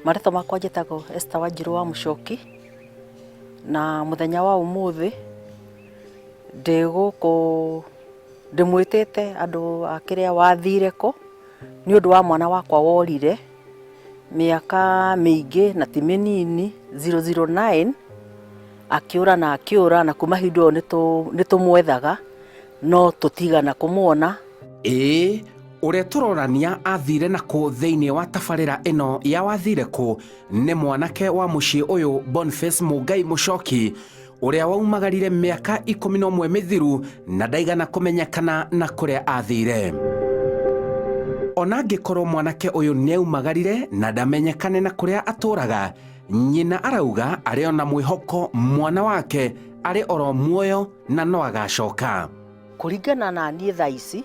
Marĩtwa makwa njĩtagwo Esther Wanjirũ wa Mũchoki, na mũthenya wa ũmũthĩ ndĩ gũkũ ndĩmwĩtĩte andũ a kĩrĩa wathire kũ, nĩ ũndũ wa mwana wakwa worire mĩaka mĩingĩ na ti mĩnini 009 akĩũra na akĩũra na kuma hingo ĩyo nĩ tũmwethaga no tũtigana kũmuona. Ĩĩ, ũrĩa tũrorania athire na kũ thĩinĩ wa tabarĩra ĩno ya wathire kũ nĩ mwanake wa mũciĩ ũyũ Boniface Mũngai Mũchoki ũrĩa waumagarire mĩaka 11 mĩthiru na ndaigana kũmenyekana na kũrĩa athire. Ona angĩkorwo mwanake ũyũ nĩaumagarire na ndamenyekane na kũrĩa atũraga, nyina arauga arĩ ona mwĩhoko mwana wake arĩ oro muoyo na no agacoka. Kũringana na niĩ thaa ici,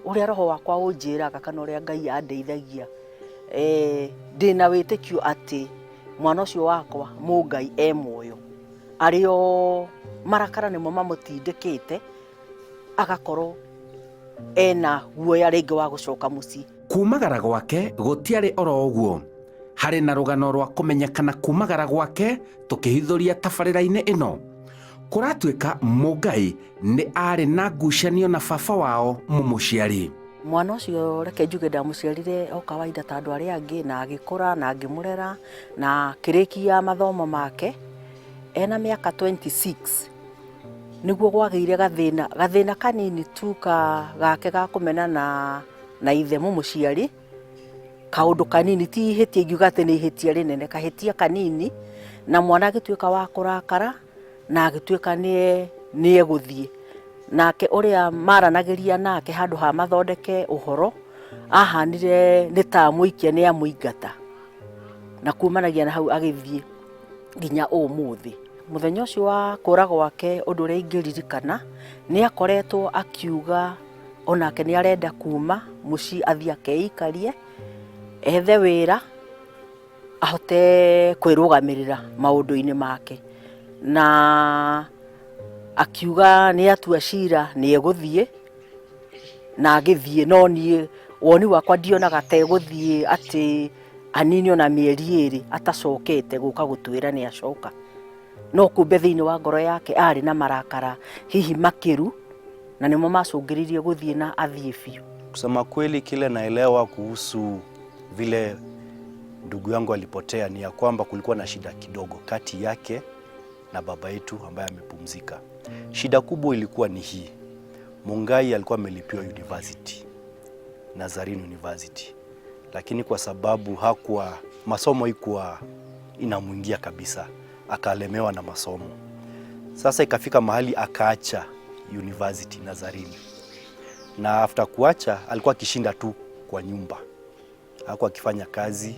ũrĩa roho wakwa ũnjĩraga kana ũrĩa Ngai andeithagia, ndĩna wĩtĩkio atĩ mwana ũcio wakwa Mũngai e muoyo. Arĩ o marakara nĩmo mamũtindĩkĩte agakorwo ena guoya rĩngĩ wa gũcoka mũciĩ. Kumagara gwake gũtiarĩ oro ũguo. Harĩ na rũgano rwa kũmenyekana kumagara gwake tũkĩhithũria tabarĩra-inĩ ĩno. Kũratuĩka Mũngai nĩ arĩ na ngucanio na baba wao mũmũciari. Mwana ũcio reke njuge ndamũciarire o kawaida ta andũ arĩa angĩ na agĩkũra na ngĩmũrera na akĩrĩkia mathomo make ena mĩaka 26 nĩguo gwagĩire gathĩna, gathĩna kanini tu ka gake ga kũmena na ithe mũmũciari, kaũndũ kanini ti ihĩtia ingiuga atĩ nĩ ihĩtia rĩnene, kahĩtia kanini na mwana agĩtuĩka wa kũrakara na agĩtuĩka nĩ egũthiĩ. Nake ũrĩa maranagĩria nake handũ ha mathondeke ũhoro, ahanire nĩ ta amũikia nĩ amũingata. Na kumanagia na hau agĩthiĩ nginya ũmũthĩ. Mũthenya ũcio wa kũra gwake ũndũ ũrĩa ingĩririkana, nĩ akoretwo akiuga onake nĩ arenda kuma mũciĩ athiĩ akeikarie, ethe wĩra, ahote kwĩrũgamĩrĩra maũndũ-inĩ make. Na akiuga nĩ atua cira nĩ egũthiĩ, na agĩthiĩ, no niĩ woni wakwa ndionaga ta egũthiĩ atĩ anine ona mĩeri 2 atacokete gũka gũtwĩra nĩ acoka. No kumbe thĩinĩ wa ngoro yake arĩ na marakara hihi makĩru, na nĩmo macũngĩrĩirie gũthiĩ na athiĩ biũ. Kusema kweli, kile naelewa kuhusu vile ndugu yangu alipotea ni ya kwamba kulikuwa na shida kidogo kati yake na baba yetu ambaye amepumzika. Shida kubwa ilikuwa ni hii. Mungai alikuwa amelipiwa university, Nazarene University, lakini kwa sababu hakuwa masomo haikuwa inamwingia kabisa, akalemewa na masomo. Sasa ikafika mahali akaacha university Nazarene, na after kuacha alikuwa akishinda tu kwa nyumba, hakuwa akifanya kazi,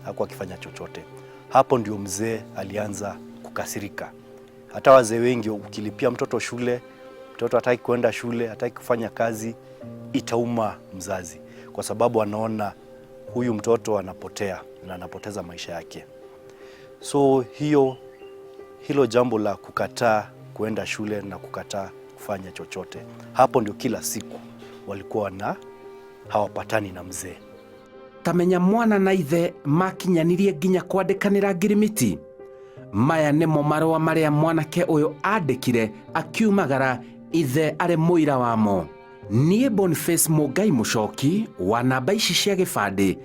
hakuwa akifanya chochote. Hapo ndio mzee alianza kukasirika. Hata wazee wengi, ukilipia mtoto shule, mtoto hataki kwenda shule, hataki kufanya kazi, itauma mzazi, kwa sababu anaona huyu mtoto anapotea na anapoteza maisha yake. So hilo jambo la kukataa kuenda shule na kukataa kufanya chochote, hapo ndio kila siku walikuwa na hawapatani na mzee. Tamenya mwana na ithe makinyanirie nginya kwandĩkanĩra ngirimiti. Maya nĩmo marũa marĩa mwanake ũyũ andĩkire akiumagara ithe arĩ mũira wamo. Niĩ Boniface Mũngai Mũchoki wa namba ici cia gĩbandĩ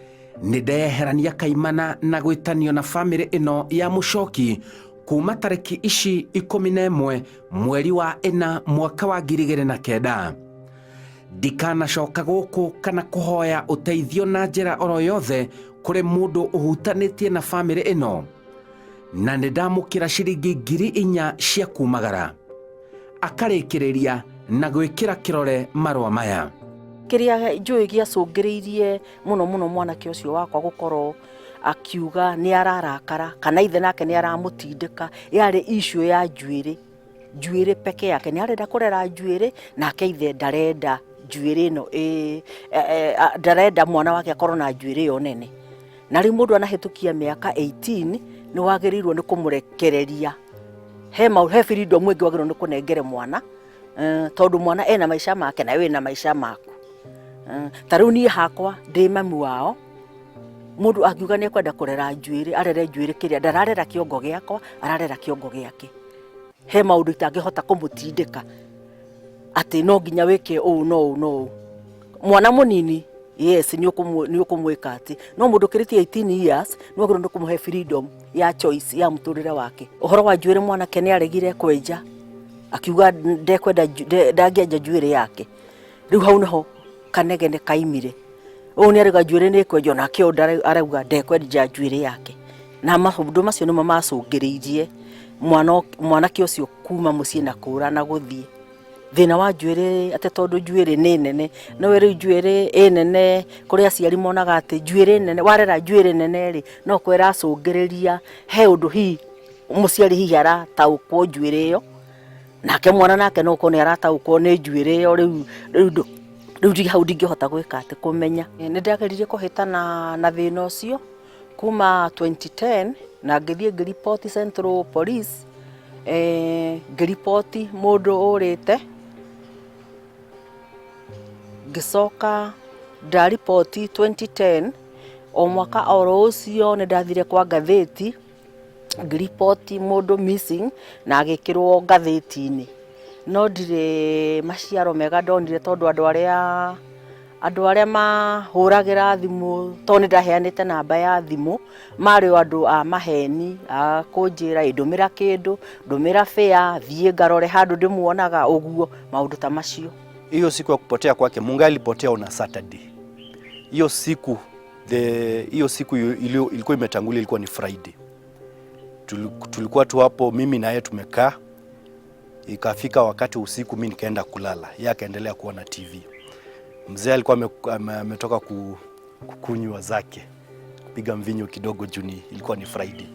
nĩ ndeyeherania kaimana na gwĩtanio na bamĩrĩ ĩno ya Mũchoki kuma tarĩki ici 11 mweri wa 4 mwaka wa 2009. Ndikanacoka gũkũ kana kũhoya ũteithio na njĩra oro yothe kũrĩ mũndũ ũhutanĩtie na bamĩrĩ ĩno, na nĩ ndamũkĩra ciringi 4,000 cia kumagara. Akarĩkĩrĩria na gwĩkĩra kĩrore marũa maya. Kĩrĩa njũĩ gĩacũngĩrĩirie mũno mũno mwanake ũcio wakwa gũkorwo akiuga nĩ ararakara kana ithe nake nĩ aramũtindĩka, yarĩ issue ya njuĩrĩ. Njuĩrĩ peke yake nĩ arenda kũrera njuĩrĩ, nake ithe ndarenda njuĩrĩ ĩno ndarenda mwana wake akorwo na njuĩrĩ ĩyo nene. Na rĩu mũndũ anahĩtũkia mĩaka 18 nĩ wagĩrĩirwo nĩ kũmũrekereria. He he freedom ĩngĩ wagĩrĩirwo nĩ kũnengere mwana, tondũ mwana ena maica make na wĩna maica maku. Ta rĩu niĩ hakwa ndĩ mami wao, Mũndũ angiuga nĩ ekwenda kũrera njuĩrĩ, arere njuĩrĩ kĩrĩa, ndararera kĩongo gĩakwa, ararera kĩongo gĩake. He maũndũ itangĩhota kũmũtindĩka atĩ no nginya wĩke ũũ no ũũ no ũũ. Mwana mũnini, yes, nĩ ũkũmwĩka atĩ, no mũndũ ũkĩrĩtie 18 years nĩ wagĩrĩirwo nĩ kũmũhe freedom ya choice ya mũtũrĩre wake. Ũhoro wa njuĩrĩ mwanake nĩ aregire kwenja, akiuga ndekwenda ndangĩenja njuĩrĩ yake. Rĩu hau nĩho kanegene kaimire. Ũyũ nĩ arauga njuĩrĩ nĩ ĩkwenjwo, nake ũyũ arauga ndekwenja njuĩrĩ yake. Na maũndũ macio nĩmo macũngĩrĩirie mwanake ũcio kuma mũciĩ na kũra na gũthiĩ. Thĩna wa njuĩrĩ atĩ tondũ njuĩrĩ nĩ nene, no rĩu njuĩrĩ ĩ nene, kũrĩ aciari monaga atĩ njuĩrĩ nene, warera njuĩrĩ nene rĩ, no korwo ĩracũngĩrĩria he ũndũ hihi mũciari hihi arataũkwo njuĩrĩ ĩyo, nake mwana nake no ũkorwo nĩ arataũkwo nĩ njuĩrĩ ĩyo, rĩu rĩu rĩu hau ndingĩhota gwĩka atĩ kũmenya. Nĩ ndageririe kũhĩtana na thĩna ũcio kuma 2010 na ngĩthiĩ ngĩriboti Central Police, ngĩriboti mũndũ ũrĩte, ngĩcoka ndariboti 2010, o mwaka oro ũcio nĩ ndathire kwa ngathĩti ngĩriboti mũndũ missing na agĩkĩrwo ngathĩti-inĩ. No ndirĩ maciaro mega ndonire tondũ andũ arĩa mahũragĩra thimũ, tondũ nĩ ndaheanĩte namba ya thimũ, marĩ o andũ a maheni, a kũnjĩra ĩ ndũmĩra kĩndũ, ndũmĩra fare, thiĩ ngarore handũ ndĩmuonaga, ũguo maũndũ ta macio. Hiyo siku ya kupotea kwake, Mungai alipotea on a Saturday. Hiyo siku hiyo siku ilikuwa imetangulia, ilikuwa ni Friday. Tulikuwa tu hapo mimi na yeye tumekaa. Ikafika wakati usiku mimi nikaenda kulala, yeye akaendelea kuona TV. Mzee alikuwa ametoka kukunywa zake, kupiga mvinyo kidogo juu ilikuwa ni Friday.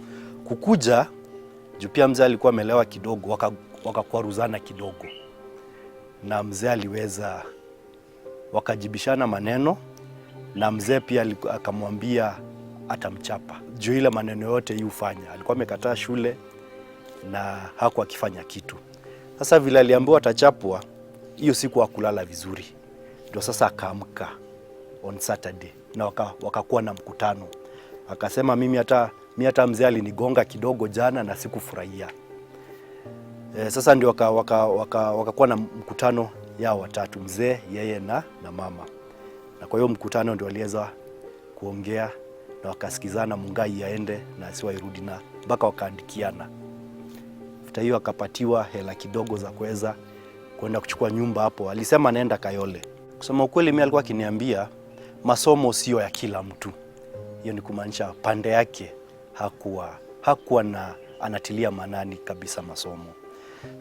Kukuja juu pia mzee alikuwa amelewa kidogo, wakakwaruzana kidogo. Na mzee aliweza, wakajibishana maneno, na mzee pia akamwambia atamchapa. Juu ile maneno yote hii hufanya. Alikuwa amekataa shule na hakuwa akifanya kitu. Sasa vile aliambiwa atachapwa, hiyo siku hakulala vizuri. Ndio sasa akaamka on Saturday na wakakuwa na mkutano. Akasema mimi hata mzee alinigonga kidogo jana na sikufurahia. Sasa ndio wakakuwa na mkutano yao watatu, mzee, yeye na mama. Na kwa hiyo mkutano ndio waliweza kuongea na wakasikizana Mungai aende na asiwairudi, na mpaka wakaandikiana. After hiyo akapatiwa hela kidogo za kuweza kwenda kuchukua nyumba hapo. Alisema anaenda Kayole. Kusema ukweli mimi alikuwa akiniambia masomo sio ya kila mtu. Hiyo ni kumaanisha pande yake hakuwa na anatilia maanani kabisa masomo.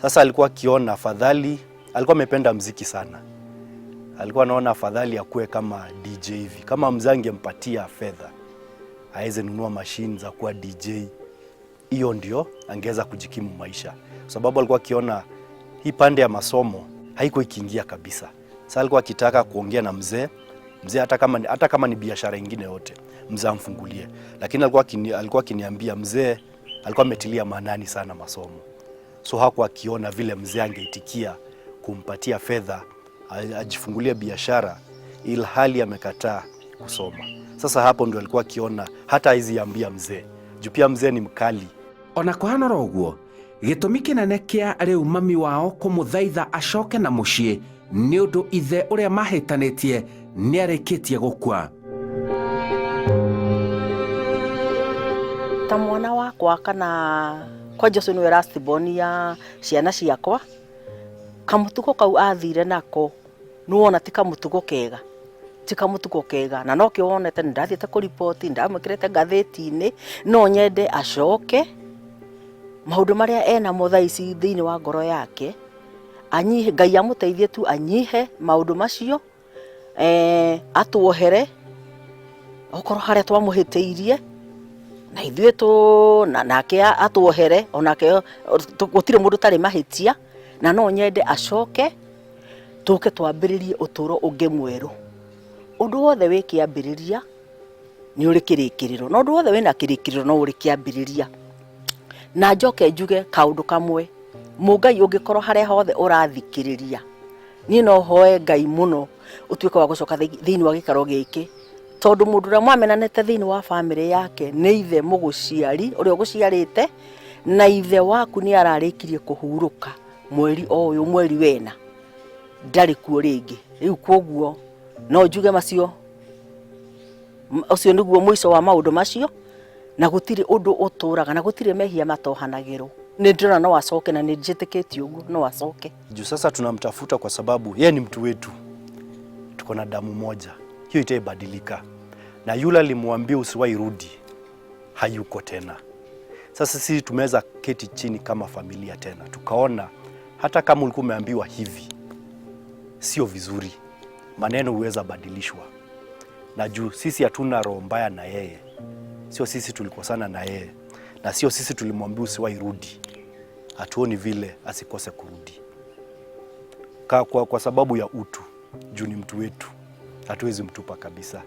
Sasa alikuwa akiona afadhali, alikuwa amependa muziki sana. Alikuwa anaona afadhali akuwe kama DJ hivi. Kama mzee angempatia fedha aweze nunua machine za kuwa DJ, hiyo ndio angeweza kujikimu maisha. Kwa sababu alikuwa akiona hii pande ya masomo haiko ikiingia kabisa. Sasa alikuwa akitaka kuongea na mzee, mzee hata kama ni biashara nyingine yote, mzee amfungulie. Lakini alikuwa akiniambia mzee alikuwa ametilia maanani sana masomo. So hakuwa akiona vile mzee angeitikia kumpatia fedha ajifungulie biashara ilhali amekataa kusoma. Sasa hapo ndio alikuwa akiona hata haizi ambia mzee. Juu pia mzee ni mkali. Ona kũhana oro ũguo, gĩtũmi kĩnene kĩa rĩu mami wao kũmũthaitha acoke na mũciĩ nĩ ũndũ ithe ũrĩa mahĩtanĩtie nĩarĩkĩtie gũkua. Ta mwana wakwa kana kwa Jesu nĩwe last born ya ciana ciakwa, kamũtugo kau athire nako nĩwona ti kamũtugo kega, ti kamũtugo kega, na nokĩo wonete nĩ ndathiĩte kũriboti, ndamwĩkĩrĩte ngathĩti-inĩ, no nyende acoke maũndũ marĩa enamo thaa ici thĩinĩ wa ngoro yake, anyihe, Ngai amũteithie tu anyihe maũndũ macio, atuohere okorwo harĩa twamũhĩtĩirie, na ithuĩ tu, na nake atuohere, onake gũtirĩ mũndũ ũtarĩ mahĩtia, na no nyende acoke tũke twambĩrĩrie ũtũũro ũngĩ mwerũ. Ũndũ wothe wĩ kĩambĩrĩria nĩ ũrĩ kĩrĩkĩrĩro, na ũndũ wothe wĩna kĩrĩkĩrĩro no ũrĩ kĩambĩrĩria. Na njoke njuge kaũndũ kamwe, Mũngai ũngĩkorwo harĩa hothe ũrathikĩrĩria, niĩ no hoe Ngai mũno ũtuĩke wa gũcoka thĩinĩ wa gĩikaro gĩkĩ. Tondũ mũndũ ũrĩa mwamenanĩte thĩinĩ wa bamĩrĩ yake nĩ ithe mũgũciari ũrĩa ũgũciarĩte, na ithe waku nĩ ararĩkirie kũhurũka mweri o ũyũ, mweri wena, ndarĩ kuo rĩngĩ. Rĩu koguo no njuge macio, ũcio nĩguo mũico wa maũndũ macio, na gũtirĩ ũndũ ũtũraga na gũtirĩ mehia matohanagĩrwo. Nĩ ndĩrona no acoke, na nĩ njĩtĩkĩtie ũguo no acoke. Juu sasa tunamtafuta kwa sababu yeye ni mtu wetu, tuko na damu moja, hiyo itaibadilika. Na yule alimwambia usiwahi rudi hayuko tena. Sasa sisi tumeweza keti chini kama familia tena, tukaona hata kama ulikuwa umeambiwa hivi sio vizuri, maneno huweza badilishwa. Na juu sisi hatuna roho mbaya na yeye, sio sisi tulikosana na yeye, na sio sisi tulimwambia usiwahi rudi, hatuoni vile asikose kurudi kwa sababu ya utu, juu ni mtu wetu, hatuwezi mtupa kabisa.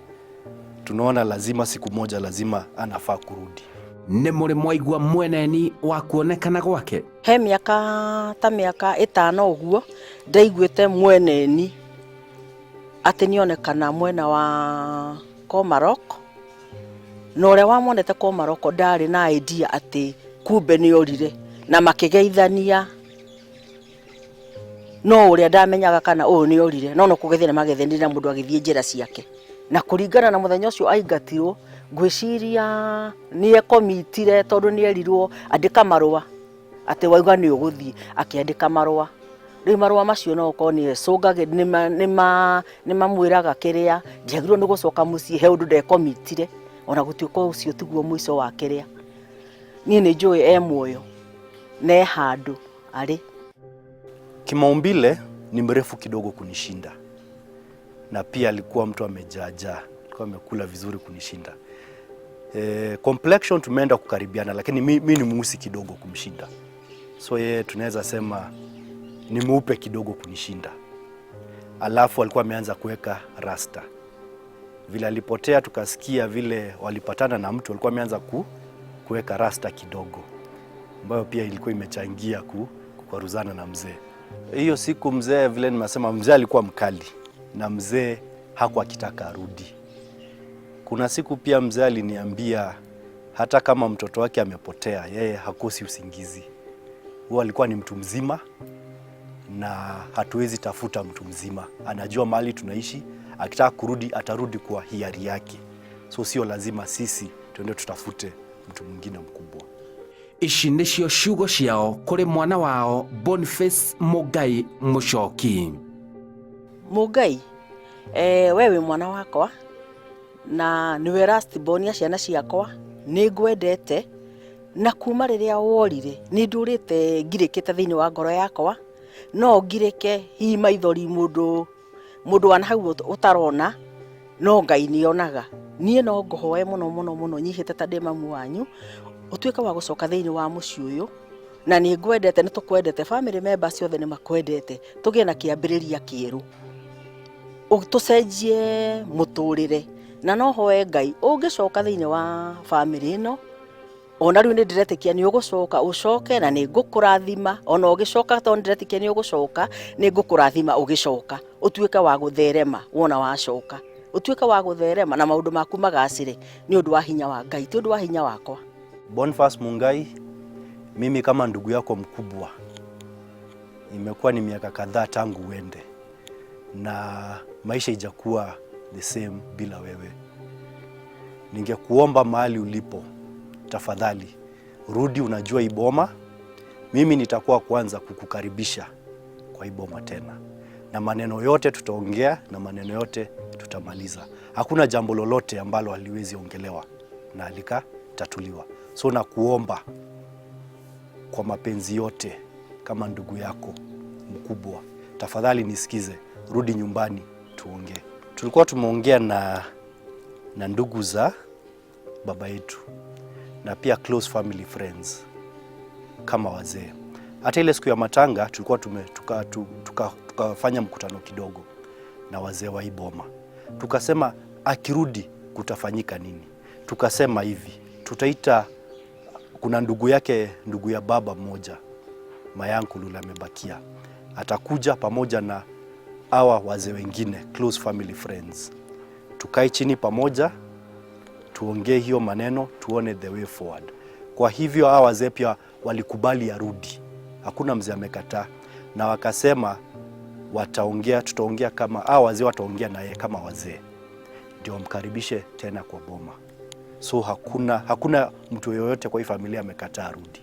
Tunaona lazima siku moja lazima anafaa kurudi. Nĩ mũrĩ mwaigua mweneni wa kuonekana gwake? He mĩaka ta mĩaka 5 ũguo ndaiguĩte mweneni atĩ nĩonekana mwena wa Komarok, na ũrĩa wamonete Komarok ndarĩ na idea atĩ kumbe nĩorire, na makĩgeithania, no ũrĩa ndamenyaga kana ũyũ nĩorire, no no kũgeithania mageithanirie na mũndũ agĩthiĩ njĩra ciake. Na kũringana na mũthenya ũcio aingatirwo, ngwĩciria nĩekomitire tondũ nĩerirwo andĩka marũa atĩ wauga nĩ ũgũthiĩ, akĩandĩka marũa. Rĩu marũa macio no ũkorwo nĩecũngagĩ, nĩmamwĩraga kĩrĩa ndiagĩrĩirwo nĩ gũcoka mũciĩ, he ũndũ ndekomitire, ona gũtuĩka ũcio tiguo mũico wa kĩrĩa. Niĩ nĩ njũĩ e muoyo na e handũ arĩ. Kimaumbile ni mrefu kidogo kunishinda, na pia alikuwa mtu amejaajaa, alikuwa amekula vizuri kunishinda. Complexion tumeenda kukaribiana, lakini mi ni mweusi kidogo kumshinda, so yeye tunaweza sema ni mweupe kidogo kunishinda. Alafu alikuwa ameanza kuweka rasta. Vile alipotea tukasikia vile walipatana na mtu alikuwa ameanza kuweka rasta kidogo, ambayo pia ilikuwa imechangia kukwaruzana na mzee. Hiyo siku mzee, vile nimesema, mzee alikuwa mkali na mzee hakuwa akitaka arudi. Kuna siku pia mzee aliniambia hata kama mtoto wake amepotea, yeye hakosi usingizi. Huwa alikuwa ni mtu mzima na hatuwezi tafuta mtu mzima. Anajua mahali tunaishi, akitaka kurudi atarudi kwa hiari yake. So sio lazima sisi tuende tutafute mtu mwingine mkubwa. Ici nĩcio ciugo ciao kũrĩ mwana wao Boniface Mũngai Mũchoki. Mũngai, we wĩ mwana wakwa na nĩwe last born ya ciana ciakwa, nĩ ngwendete, na kuma rĩrĩa worire nĩ ndũrĩte ngirĩkĩte thĩinĩ wa ngoro yakwa, no ngirĩke hihi maithori mũndũ wa hau ũtarona, no Ngai nĩonaga. Niĩ no ngũhoe mũno mũno mũno nyihĩte ta ndĩ mamu wanyu, ũtuĩke wa gũcoka thĩinĩ wa mũciĩ ũyũ, na nĩ ngwendete, nĩ tũkwendete, family members othe nĩ makwendete, tũgĩe na kĩambĩrĩria kĩerũ, tũcenjie mũtũrĩre, na no hoe Ngai ũngĩcoka thĩinĩ wa family ĩno, ona rĩu nĩ ndĩretĩkia nĩ ũgũcoka, ũcoke na nĩ ngũkũrathima, ona ũgĩcoka tondũ nĩ ndĩretĩkia nĩ ũgũcoka, nĩ ngũkũrathima ũgĩcoka, ũtuĩke wa gũtherema wona wacoka, ũtuĩke wa gũtherema na maũndũ maku magacĩre nĩ ũndũ wa hinya wa Ngai, ti ũndũ wa hinya wakwa. Boniface Mungai, mimi kama ndugu yako mkubwa, imekuwa ni miaka kadhaa tangu uende na maisha ijakuwa the same bila wewe. Ningekuomba mahali ulipo, tafadhali rudi. Unajua Iboma, mimi nitakuwa kwanza kukukaribisha kwa Iboma tena, na maneno yote tutaongea na maneno yote tutamaliza. Hakuna jambo lolote ambalo haliwezi ongelewa na likatatuliwa. So nakuomba kwa mapenzi yote kama ndugu yako mkubwa, tafadhali nisikize, rudi nyumbani tuongee. Tulikuwa tumeongea na ndugu za baba yetu na pia close family friends kama wazee. Hata ile siku ya matanga tulikuwa tukafanya mkutano kidogo na wazee wa Iboma, tukasema akirudi kutafanyika nini. Tukasema hivi, tutaita, kuna ndugu yake, ndugu ya baba mmoja Mayanku Lula amebakia, atakuja pamoja na hawa wazee wengine close family friends, Tukae chini pamoja, tuongee hiyo maneno, tuone the way forward. Kwa hivyo hawa wazee pia walikubali arudi, hakuna mzee amekataa, na wakasema wataongea, tutaongea kama hawa wazee wataongea na yeye kama wazee, ndio wamkaribishe tena kwa boma. So hakuna mtu yoyote kwa hii familia amekataa arudi.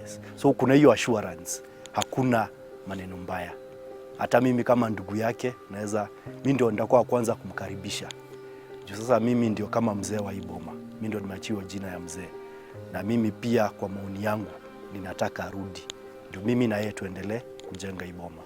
Yes. So kuna hiyo assurance, hakuna maneno mbaya. Hata mimi kama ndugu yake naweza, mimi ndio nitakuwa wa kwanza kumkaribisha. Juu sasa mimi ndio kama mzee wa hii boma, mimi ndio nimeachiwa jina ya mzee, na mimi pia kwa maoni yangu ninataka arudi, ndio mimi na yeye tuendelee kujenga hii boma.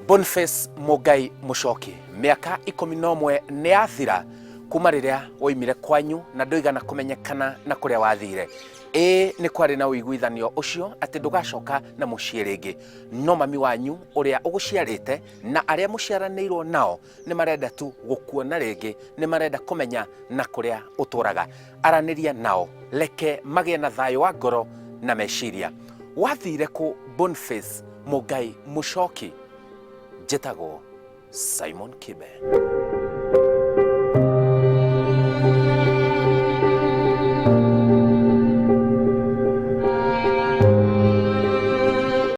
Boniface Mugai Muchoki, mĩaka 11 nĩ yathira kuma rĩrĩa woimire kwanyu na ndũigana kũmenyekana na kũrĩa wathire. Ĩĩ, nĩ kwarĩ na ũiguithanio ũcio atĩ ndũgacoka na mũciĩ rĩngĩ, no mami wanyu ũrĩa ũgũciarĩte na arĩa mũciaranĩirwo nao nĩ marenda tu gũkuona rĩngĩ, nĩ marenda kũmenya na kũrĩa ũtũraga. Aranĩria nao, reke magĩe na thayũ wa ngoro na meciria. Wathire kũ, Boniface Mugai Muchoki? Njĩtagwo Simon Kibe.